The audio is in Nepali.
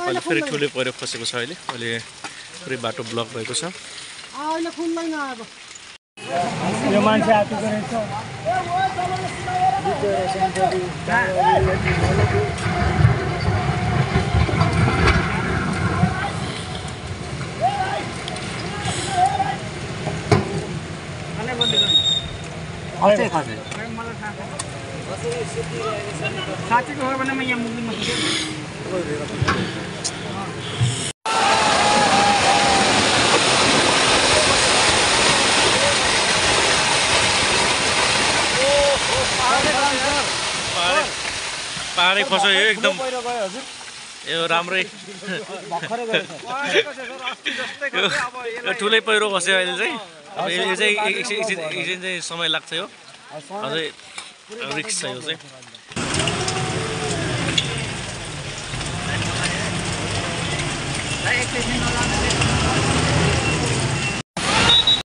अहिले फेरि ठुलो पहिरो खसेको छ अहिले पुरै बाटो ब्लक भएको छ अहिले खुल्दैन अब यो मान्छे आएको रहेछ साथीको हो भने म यहाँ मुभीमा पहाडै खस्यो यो एकदम यो राम्रै ठुलै पहिरो खस्यो अहिले चाहिँ अब यो चाहिँ एकछिन चाहिँ समय लाग्छ यो अझै रिक्स छ यो चाहिँ